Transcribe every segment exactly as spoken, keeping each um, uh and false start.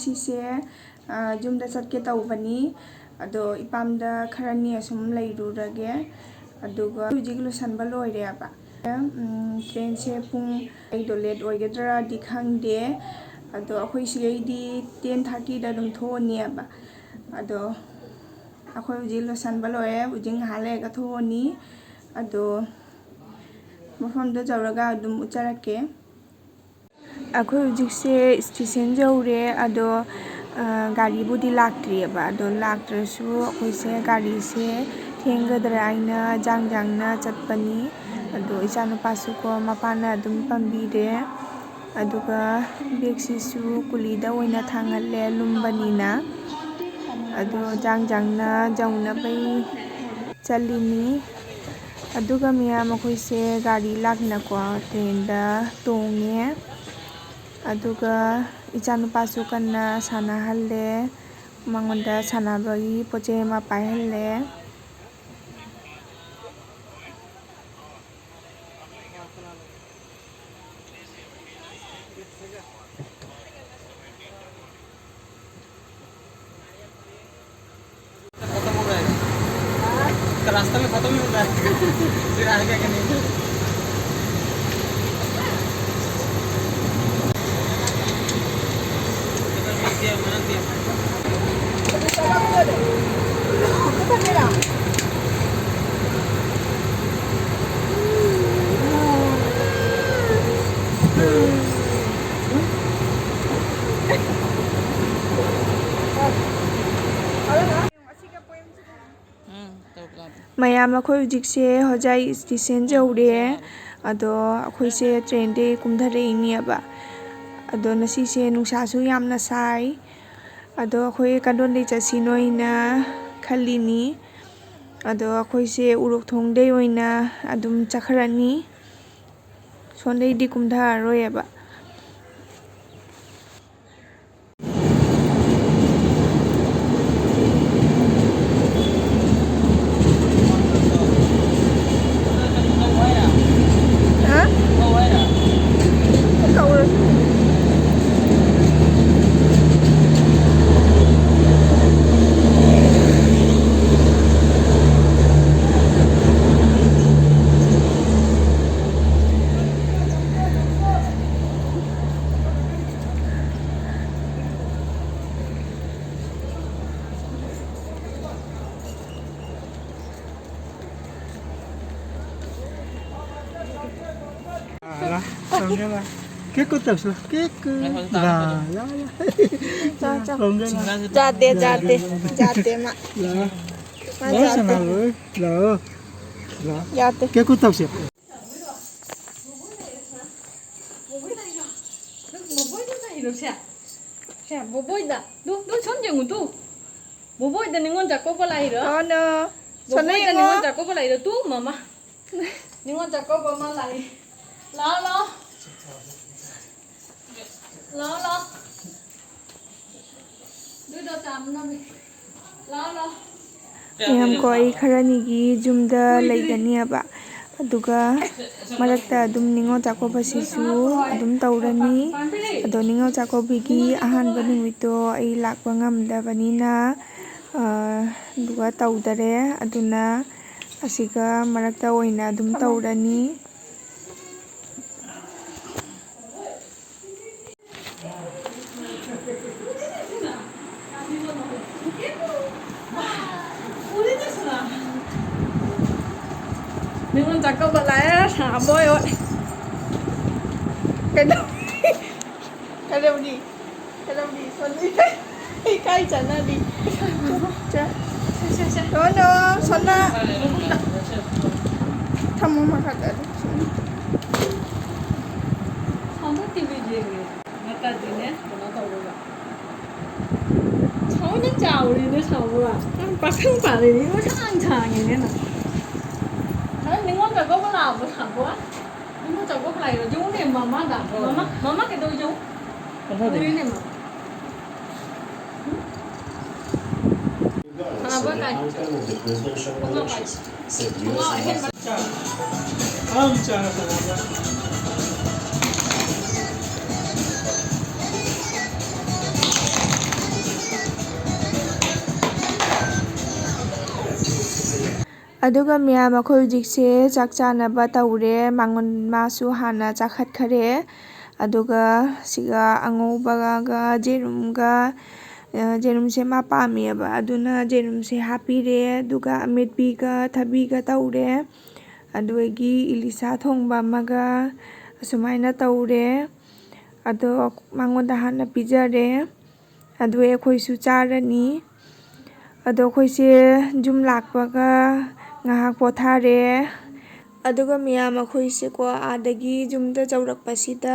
ꯁꯤꯁꯦ, ꯑ, ꯌꯨꯝꯗ ꯆꯠꯀꯦ ꯇꯧꯕꯅꯤ꯫ ꯑꯗꯣ ꯏꯄꯥꯝꯗ ꯈꯔꯅꯤ ꯑꯁꯨꯝ ꯂꯩꯔꯨꯔꯒꯦ꯫ ꯑꯗꯨꯒ ꯍꯧꯖꯤꯛ ꯂꯣꯏꯁꯟꯕ ꯂꯣꯏꯔꯦꯕ꯫ ꯎꯝ, ꯇ꯭ꯔꯦꯟꯁꯦ ꯄꯨꯡ, ꯑꯩꯗꯣ ꯂꯦꯠ ꯑꯣꯏꯒꯗ꯭ꯔꯥꯗꯤ ꯈꯪꯗꯦ꯫ ꯑꯗꯣ ꯑꯩꯈꯣꯏ ꯁꯤꯗꯩꯗꯤ ꯇꯦꯟ ꯊꯥꯔꯇꯤꯗ ꯑꯗꯨꯝ ꯊꯣꯛꯑꯅꯦꯕ꯫ ꯑꯗꯣ ꯑꯩꯈꯣꯏ ꯍꯧꯖꯤꯛ ꯂꯣꯏꯁꯟꯕ ꯂꯣꯏꯔꯦ꯫ ꯍꯧꯖꯤꯛ ꯉꯥꯏꯍꯥꯛ ꯂꯩꯔꯒ ꯊꯣꯛꯑꯅꯤ꯫ ꯑꯗꯣ ꯃꯐꯝꯗꯣ ꯌꯧꯔꯒ ꯑꯗꯨꯝ ꯎꯠꯆꯔꯛꯀꯦ꯫ ꯑꯩꯈꯣꯏ ꯍꯧꯖꯤꯛꯁꯦ ꯁ꯭ꯇꯦꯁꯟ ꯌꯧꯔꯦ꯫ ꯑꯗꯣ, ꯑ, ꯒꯥꯔꯤꯕꯨꯗꯤ ꯂꯥꯛꯇ꯭ꯔꯤꯑꯕ꯫ ꯑꯗꯣ ꯂꯥꯛꯇ꯭ꯔꯁꯨ ꯑꯩꯈꯣꯏꯁꯦ ꯒꯥꯔꯤꯁꯦ ꯊꯦꯡꯒꯗ꯭ꯔꯥ ꯍꯥꯏꯅ ꯖꯥꯡ ꯖꯥꯡꯅ ꯆꯠꯄꯅꯤ꯫ ꯑꯗꯣ ꯏꯆꯥꯅꯨꯄꯥꯁꯨꯀꯣ ꯃꯄꯥꯅ ꯑꯗꯨꯝ ꯄꯝꯕꯤꯔꯦ꯫ ꯑꯗꯨꯒ ꯕꯦꯒꯁꯤꯁꯨ ꯀꯨꯂꯤꯗ ꯑꯣꯏꯅ ꯊꯥꯡꯍꯜꯂꯦ, ꯂꯨꯝꯕꯅꯤꯅ꯫ ꯑꯗꯣ ꯖꯥꯡ ꯖꯥꯡꯅ ꯌꯧꯅꯕꯩ ꯆꯠꯂꯤꯅꯤ꯫ ꯑꯗꯨꯒ ꯃꯌꯥꯝ ꯑꯩꯈꯣꯏꯁꯦ ꯒꯥꯔꯤ ꯂꯥꯛꯅꯀꯣ ꯇ꯭ꯔꯦꯟꯗ ꯇꯣꯡꯉꯦ꯫ ꯑꯗꯨꯒ ꯏꯆꯥꯅꯨꯄꯥꯁꯨ ꯀꯟꯅ ꯁꯥꯟꯅꯍꯜꯂꯦ꯫ ꯃꯉꯣꯟꯗ ꯁꯥꯟꯅꯕꯒꯤ ꯄꯣꯠ ꯆꯩ ꯑꯃ ꯄꯥꯏꯍꯜꯂꯦ꯫ खत्म हो जाएगा। तो रास्ता में खत्म ही हो जाएगा। फिर आएगा कि नहीं? ꯎꯝ, ꯇꯧꯕ ꯌꯥꯗꯦ꯫ ꯃꯌꯥꯝ, ꯑꯩꯈꯣꯏ ꯍꯧꯖꯤꯛꯁꯦ ꯍꯣꯖꯥꯏ ꯁ꯭ꯇꯦꯁꯟ ꯌꯧꯔꯦ꯫ ꯑꯗꯣ ꯑꯩꯈꯣꯏꯁꯦ ꯇ꯭ꯔꯦꯟꯗꯒꯤ ꯀꯨꯝꯊꯔꯛꯏꯅꯦꯕ꯫ ꯑꯗꯣ ꯉꯁꯤꯁꯦ ꯅꯨꯡꯁꯥꯁꯨ ꯌꯥꯝꯅ ꯁꯥꯏ꯫ ꯑꯗꯣ ꯑꯩꯈꯣꯏ ꯀꯗꯣꯝꯗꯩ ꯆꯠꯁꯤꯅꯣ ꯍꯥꯏꯅ ꯈꯜꯂꯤꯅꯤ꯫ ꯑꯗꯣ ꯑꯩꯈꯣꯏꯁꯦ ꯎꯔꯣꯛꯊꯣꯡꯗꯩ ꯑꯣꯏꯅ ꯑꯗꯨꯝ ꯆꯠꯈ꯭ꯔꯅꯤ꯫ ꯁꯣꯝꯗꯩꯗꯤ ꯀꯨꯝꯊꯔꯔꯣꯏꯕ꯫ ꯍꯥ? ꯇꯧꯔꯁꯤ꯫ ꯀꯦꯛ ꯀꯨꯠ ꯇꯧꯁꯤꯔꯣ? ꯀꯦꯛ ꯀꯨꯠ꯫ ꯂꯥ, ꯂꯥ, ꯂꯥ꯫ ꯆꯥ, ꯆꯥ꯫ ꯂꯥ꯫ ꯌꯥꯗꯦ, ꯌꯥꯗꯦ꯫ ꯌꯥꯗꯦ ꯃꯥ꯫ ꯂꯥ꯫ ꯃꯥ ꯂꯥ, ꯌꯥꯗꯦ꯫ ꯁꯅꯥꯍꯣꯏ꯫ ꯂꯥ꯫ ꯂꯥ꯫ ꯌꯥꯗꯦ꯫ ꯀꯦꯛ ꯀꯨꯠ ꯇꯧꯁꯦ꯫ ꯕꯣꯕꯣꯏꯗ ꯂꯩꯔꯣ? ꯁꯦ, ꯁꯦ, ꯕꯣꯕꯣꯏꯗ꯫ ꯇꯨ, ꯇꯨ, ꯁꯣꯝ ꯌꯦꯡꯉꯨ ꯇꯨ꯫ ꯕꯣꯕꯣꯏꯗ ꯅꯤꯉꯣꯜ ꯆꯥꯛꯀꯧꯕ ꯂꯥꯛꯏꯔꯣ? ꯑꯣ, ꯅꯣ꯫ ꯁꯣꯝꯗ ꯕꯣꯕꯣꯏꯗ ꯌꯦꯡꯉꯣ꯫ ꯅꯤꯉꯣꯜ ꯆꯥꯛꯀꯧꯕ ꯂꯥꯛꯏꯔꯣ? ꯇꯨ, ꯃꯃꯥ꯫ ꯅꯤꯉꯣꯜ ꯆꯥꯛꯀꯧꯕ ꯑꯃ ꯂꯥꯛꯏ꯫ ꯂꯥꯛꯑꯣ, ꯂꯥꯛꯑꯣ꯫ ꯂꯥꯛꯑꯣ, ꯂꯥꯛꯑꯣ꯫ ꯑꯗꯨꯗꯣ ꯆꯥꯝꯅꯕꯤ꯫ ꯂꯥꯛꯑꯣ, ꯂꯥꯛꯑꯣ꯫ ꯃꯌꯥꯝ ꯀꯣ, ꯑꯩ ꯈꯔꯅꯤꯒꯤ ꯌꯨꯝꯗ ꯂꯩꯒꯅꯤꯕ꯫ ꯑꯗꯨꯒ ꯃꯔꯛꯇ ꯑꯗꯨꯝ ꯅꯤꯉꯣꯜ ꯆꯥꯛꯀꯧꯕꯁꯤꯁꯨ ꯑꯗꯨꯝ ꯇꯧꯔꯅꯤ꯫ ꯑꯗꯣ ꯅꯤꯉꯣꯜ ꯆꯥꯛꯀꯧꯕꯒꯤ ꯑꯍꯥꯟꯕ ꯅꯨꯃꯤꯠꯇꯣ ꯑꯩ ꯂꯥꯛꯄ ꯉꯝꯗꯕꯅꯤꯅ, ꯑ, ꯑꯗꯨꯒ ꯇꯧꯗꯔꯦ꯫ ꯑꯗꯨꯅ ꯑꯁꯤꯒ ꯃꯔꯛꯇ ꯑꯣꯏꯅ ꯑꯗꯨꯝ ꯇꯧꯔꯅꯤ꯫ ꯅꯤꯉꯣꯜ ꯆꯥꯛꯀꯧꯕ ꯂꯥꯛꯑꯦ, ꯁꯥꯕꯣꯏ ꯍꯣꯏ꯫ ꯀꯩꯗꯧ-, ꯀꯩꯗꯧꯔꯤ? ꯀꯩꯗꯧꯔꯤ? ꯁꯣꯝꯗ ꯏꯀꯥꯏ-, ꯏꯀꯥꯏ ꯆꯠꯅꯔꯤ꯫ ꯆ-, ꯁꯦ, ꯁꯦ, ꯁꯦ꯫ ꯅꯣ, ꯅꯣ, ꯁꯣꯝꯗ꯫ ꯊꯝꯃꯣ ꯃꯈꯥꯗ ꯑꯗꯨꯝ꯫ ꯁꯣꯝꯗ ꯇꯤ ꯚꯤ ꯌꯦꯡꯉꯦ꯫ ꯅꯠꯇ꯭ꯔꯗꯤꯅꯦ, ꯀꯩꯅꯣ ꯇꯧꯔꯣꯏꯕ꯫ ꯁꯥꯎ, ꯅꯪ ꯆꯥꯎꯔꯦꯅꯦ, ꯁꯥꯎꯕ꯫ ꯅꯪ ꯄꯥꯈꯪ ꯐꯥꯔꯦꯅꯦ, ꯏꯁꯥꯡ ꯁꯥꯡꯉꯦꯅꯦ ꯅꯪ꯫ ꯅꯪ ꯅꯤꯉꯣꯜ ꯆꯥꯛꯀꯧꯕ ꯂꯥꯛꯑꯕꯣ, ꯁꯥꯎꯕ? ꯅꯤꯉꯣꯜ ꯆꯥꯛꯀꯧꯕ ꯂꯥꯛꯏꯔꯣ? ꯌꯦꯡꯉꯨꯅꯦ, ꯃꯃꯥꯗ꯫ ꯃꯃꯥ, ꯃꯃꯥ ꯀꯩꯗꯧ ꯌꯦꯡꯉꯨ? ꯀꯩꯗꯧꯔꯦ? ꯎꯔꯤꯅꯦ, ꯃꯃꯥ꯫ ꯁꯥꯟꯅꯕ ꯀꯥꯏ꯫ ꯈꯣꯡꯉꯥꯎ ꯀꯥꯏ꯫ ꯑꯗꯨꯒ ꯃꯌꯥꯝ, ꯑꯩꯈꯣꯏ ꯍꯧꯖꯤꯛꯁꯦ ꯆꯥꯛ ꯆꯥꯅꯕ ꯇꯧꯔꯦ꯫ ꯃꯉꯣꯟ-, ꯃꯥꯁꯨ ꯍꯥꯟꯅ ꯆꯥꯈꯠꯈꯔꯦ꯫ ꯑꯗꯨꯒ ꯁꯤꯒ ꯑꯉꯧꯕꯒ ꯌꯦꯔꯨꯝꯒ, ꯑ, ꯌꯦꯔꯨꯝꯁꯦ ꯃꯥ ꯄꯥꯝꯃꯦꯕ, ꯑꯗꯨꯅ ꯌꯦꯔꯨꯝꯁꯦ ꯍꯥꯞꯄꯤꯔꯦ꯫ ꯑꯗꯨꯒ ꯑꯃꯦꯠꯄꯤꯒ ꯊꯕꯤꯒ ꯇꯧꯔꯦ꯫ ꯑꯗꯨꯗꯒꯤ ꯏꯂꯤꯁꯥ ꯊꯣꯡꯕ ꯑꯃꯒ, ꯑꯁꯨꯃꯥꯏꯅ ꯇꯧꯔꯦ꯫ ꯑꯗꯣ ꯃꯉꯣꯟꯗ ꯍꯥꯟꯅ ꯄꯤꯖꯔꯦ꯫ ꯑꯗꯨ ꯑꯩꯈꯣꯏꯁꯨ ꯆꯥꯔꯅꯤ꯫ ꯑꯗꯣ ꯑꯩꯈꯣꯏꯁꯦ ꯌꯨꯝ ꯂꯥꯛꯄꯒ ꯉꯥꯏꯍꯥꯛ ꯄꯣꯊꯥꯔꯦ꯫ ꯑꯗꯨꯒ ꯃꯌꯥꯝ ꯑꯩꯈꯣꯏꯁꯦꯀꯣ ꯑꯥꯗꯒꯤ ꯌꯨꯝꯗ ꯌꯧꯔꯛꯄꯁꯤꯗ,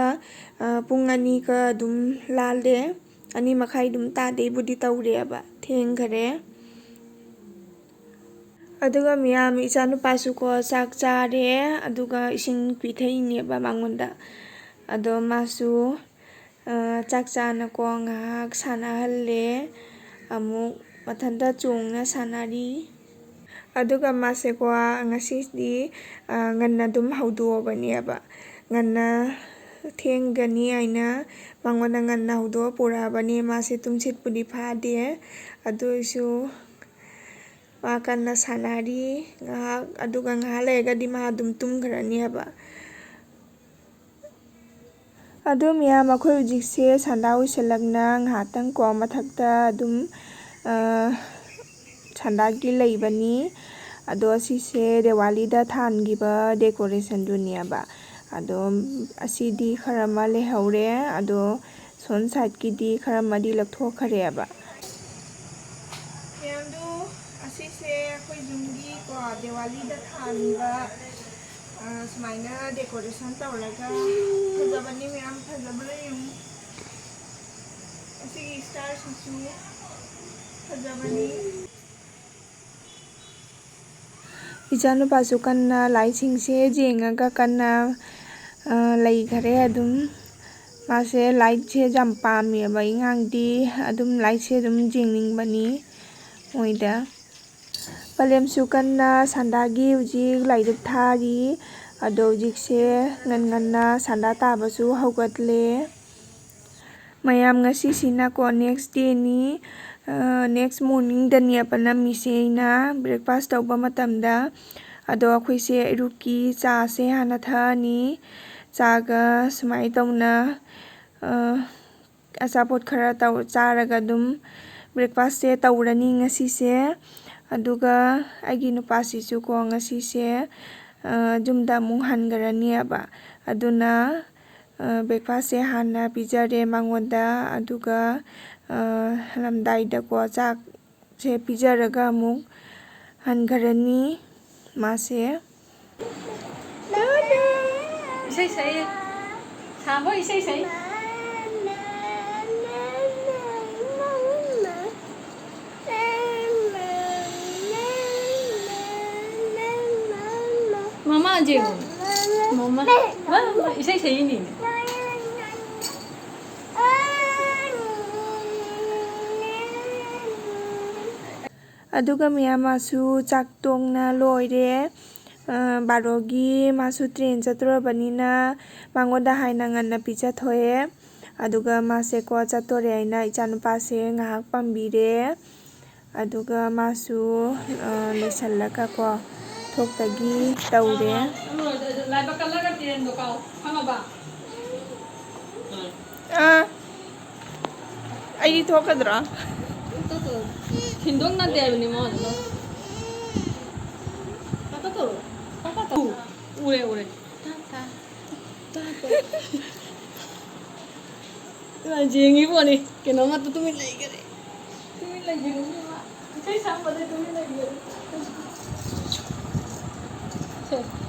ꯑ, ꯄꯨꯡ ꯑꯅꯤꯒ ꯑꯗꯨꯝ ꯂꯥꯜꯂꯦ꯫ ꯑꯅꯤ ꯃꯈꯥꯏ ꯑꯗꯨꯝ ꯇꯥꯗꯦꯕꯨꯗꯤ ꯇꯧꯔꯦꯕ, ꯊꯦꯡꯈꯔꯦ꯫ ꯑꯗꯨꯒ ꯃꯌꯥꯝ ꯏꯆꯥꯅꯨꯄꯥꯁꯨꯀꯣ ꯆꯥꯛ ꯆꯥꯔꯦ, ꯑꯗꯨꯒ ꯏꯁꯤꯡ ꯄꯤꯊꯛꯏꯅꯦꯕ ꯃꯉꯣꯟꯗ꯫ ꯑꯗꯣ ꯃꯥꯁꯨ, ꯑ, ꯆꯥꯛ ꯆꯥꯅꯀꯣ ꯉꯥꯏꯍꯥꯛ ꯁꯥꯟꯅꯍꯜꯂꯦ꯫ ꯑꯃꯨꯛ ꯃꯊꯟꯇ ꯆꯣꯡꯅ ꯁꯥꯟꯅꯔꯤ꯫ ꯑꯗꯨꯒ ꯃꯥꯁꯦꯀꯣ ꯉꯁꯤꯗꯤ, ꯑ, ꯉꯟꯅ ꯑꯗꯨꯝ ꯍꯧꯗꯣꯛꯑꯕꯅꯦꯕ꯫ ꯉꯟꯅ ꯊꯦꯡꯒꯅꯤ ꯍꯥꯏꯅ ꯃꯉꯣꯟꯗ ꯉꯟꯅ ꯍꯧꯗꯣꯛꯑ ꯄꯨꯔꯛꯑꯕꯅꯦ꯫ ꯃꯥꯁꯦ ꯇꯨꯝꯁꯤꯠꯄꯨꯗꯤ ꯐꯥꯗꯦ꯫ ꯑꯗꯨ ꯑꯣꯏꯔꯁꯨ ꯃꯥ ꯀꯟꯅ ꯁꯥꯟꯅꯔꯤ ꯉꯥꯏꯍꯥꯛ, ꯑꯗꯨꯒ ꯉꯥꯏꯍꯥꯛ ꯂꯩꯔꯒꯗꯤ ꯃꯥ ꯑꯗꯨꯝ ꯇꯨꯝꯈ꯭ꯔꯅꯤ ꯍꯥꯏꯕ꯫ ꯑꯗꯨ ꯃꯌꯥꯝ, ꯑꯩꯈꯣꯏ ꯍꯧꯖꯤꯛꯁꯦ ꯁꯟꯗꯥ ꯑꯣꯏꯁꯜꯂꯛꯅ ꯉꯥꯏꯍꯥꯛꯇꯪ ꯀꯣ ꯃꯊꯛꯇ ꯑꯗꯨꯝ, ꯑ, ꯁꯟꯗꯥꯒꯤ ꯂꯩꯕꯅꯤ꯫ ꯑꯗꯣ ꯑꯁꯤꯁꯦ ꯗꯤꯋꯥꯂꯤꯗ ꯊꯥꯟꯈꯤꯕ decorationꯗꯨꯅꯦꯕ꯫ ꯑꯗꯣ ꯑꯁꯤꯗꯤ ꯈꯔ ꯑꯃ ꯂꯩꯍꯧꯔꯦ꯫ ꯑꯗꯣ ꯁꯣꯝ sideꯀꯤꯗꯤ ꯈꯔ ꯑꯃꯗꯤ ꯂꯧꯊꯣꯛꯈ꯭ꯔꯦꯕ꯫ ꯃꯌꯥꯝꯗꯨ, ꯑꯁꯤꯁꯦ ꯑꯩꯈꯣꯏ ꯌꯨꯝꯒꯤ ꯀꯣ ꯗꯤꯋꯥꯂꯤꯗ ꯊꯥꯟꯕ, ꯑ, ꯁꯨꯃꯥꯏꯅ decoration ꯇꯧꯔꯒ ꯐꯖꯕꯅꯤ ꯃꯌꯥꯝ, ꯐꯖꯕ꯭ꯔꯥ ꯌꯦꯡꯉꯨ꯫ ꯑꯁꯤꯒꯤ starꯁꯤꯁꯨ ꯐꯖꯕꯅꯤ꯫ ꯏꯆꯥꯅꯨꯄꯥꯁꯨ ꯀꯟꯅ ꯂꯥꯏꯁꯤꯡꯁꯦ ꯌꯦꯡꯉꯒ ꯀꯟꯅ, ꯑ, ꯂꯩꯈꯔꯦ꯫ ꯑꯗꯨꯝ ꯃꯥꯁꯦ ꯂꯥꯏꯠꯁꯦ ꯌꯥꯝ ꯄꯥꯝꯃꯦꯕ꯫ ꯑꯉꯥꯡꯗꯤ ꯑꯗꯨꯝ ꯂꯥꯏꯠꯁꯦ ꯑꯗꯨꯝ ꯌꯦꯡꯅꯤꯡꯕꯅꯤ ꯃꯣꯏꯗ꯫ ꯄꯂꯦꯝꯁꯨ ꯀꯟꯅ ꯁꯟꯗꯥꯒꯤ ꯍꯧꯖꯤꯛ ꯂꯥꯏꯗꯨꯛ ꯊꯥꯔꯤ꯫ ꯑꯗꯣ ꯍꯧꯖꯤꯛꯁꯦ ꯉꯟ ꯉꯟꯅ ꯁꯟꯗꯥ ꯇꯥꯕꯁꯨ ꯍꯧꯒꯠꯂꯦ꯫ ꯃꯌꯥꯝ, ꯉꯁꯤꯁꯤꯅꯀꯣ next dayꯅꯤ꯫ ꯑ, next morningꯗꯅꯦꯕ ꯅꯝꯃꯤꯁꯦ ꯑꯩꯅ꯫ Breakfast ꯇꯧꯕ ꯃꯇꯝꯗ꯫ ꯑꯗꯣ ꯑꯩꯈꯣꯏꯁꯦ ꯑꯌꯨꯛꯀꯤ ꯆꯥꯁꯦ ꯍꯥꯟꯅ ꯊꯛꯑꯅꯤ꯫ ꯆꯥꯒ ꯁꯨꯃꯥꯏꯅ ꯇꯧꯅ, ꯑ, ꯑꯆꯥꯄꯣꯠ ꯈꯔ ꯇꯧ-, ꯆꯥꯔꯒ ꯑꯗꯨꯝ breakfastꯁꯦ ꯇꯧꯔꯅꯤ ꯉꯁꯤꯁꯦ꯫ ꯑꯗꯨꯒ ꯑꯩꯒꯤ ꯅꯨꯄꯥꯁꯤꯁꯨꯀꯣ ꯉꯁꯤꯁꯦ, ꯑ, ꯌꯨꯝꯗ ꯑꯃꯨꯛ ꯍꯟꯈ꯭ꯔꯅꯦꯕ꯫ ꯑꯗꯨꯅ, ꯑ, breakfastꯁꯦ ꯍꯥꯟꯅ ꯄꯤꯖꯔꯦ ꯃꯉꯣꯟꯗ, ꯑꯗꯨꯒ, ꯑ, ꯍꯜꯂꯝꯗꯥꯏꯗꯀꯣ, ꯆꯥꯛꯁꯦ ꯄꯤꯖꯔꯒ ꯑꯃꯨꯛ ꯍꯟꯈ꯭ꯔꯅꯤ ꯃꯥꯁꯦ꯫ ꯏꯁꯩ ꯁꯛꯏ꯫ ꯁꯥ ꯍꯣꯏ ꯏꯁꯩ ꯁꯛꯏ꯫ ꯃꯃꯥ ꯌꯦꯡꯉꯣ꯫ ꯃꯃꯥ꯫ ꯃꯥ, ꯃꯥ, ꯏꯁꯩ ꯁꯛꯏꯅꯤ꯫ ꯑꯗꯨꯒ ꯃꯌꯥꯝ ꯃꯥꯁꯨ ꯆꯥꯛ ꯇꯣꯡꯅ ꯂꯣꯏꯔꯦ꯫ ꯑ, ꯕꯥꯔꯣꯒꯤ ꯃꯥꯁꯨ train ꯆꯠꯇꯣꯔꯕꯅꯤꯅ ꯃꯉꯣꯟꯗ ꯍꯥꯏꯅ ꯉꯟꯅ ꯄꯤꯖꯊꯣꯛꯑꯦ꯫ ꯑꯗꯨꯒ ꯃꯥꯁꯦꯀꯣ ꯆꯠꯇꯣꯔꯦ ꯍꯥꯏꯅ ꯏꯆꯥꯅꯨꯄꯥꯁꯦ ꯉꯥꯏꯍꯥꯛ ꯄꯥꯝꯕꯤꯔꯦ꯫ ꯑꯗꯨꯒ ꯃꯥꯁꯨ, ꯑ, ꯂꯣꯏꯁꯤꯜꯂꯒꯀꯣ ꯊꯣꯛꯇꯒꯤ ꯇꯧꯔꯦ꯫ ꯂꯥꯏꯕꯛ ꯀꯜꯂꯒ trainꯗꯣ ꯀꯥꯎ, ꯈꯪꯉꯕ? ꯑꯥ, ꯑꯩꯗꯤ ꯊꯣꯛꯀꯗ꯭ꯔꯣ? ꯊꯤꯟꯗꯣꯛꯅꯗꯦ ꯍꯥꯏꯕꯅꯤ ꯃꯉꯣꯟꯗ꯫ ꯎꯔꯦ, ꯎꯔꯦ꯫ ꯌꯦꯡꯉꯤꯕꯣꯅꯤ, ꯀꯩꯅꯣꯝꯃ ꯇꯨꯃꯤꯟ ꯂꯩꯈꯔꯦ꯫ ꯇꯨꯃꯤꯟ ꯂꯩꯈꯤꯕꯅꯤ ꯃꯥ꯫ ꯏꯁꯩ ꯁꯛꯑꯝꯕꯗꯩ ꯇꯨꯃꯤꯟ ꯂꯩꯈꯤꯕꯅꯤ꯫ ꯁꯦ꯫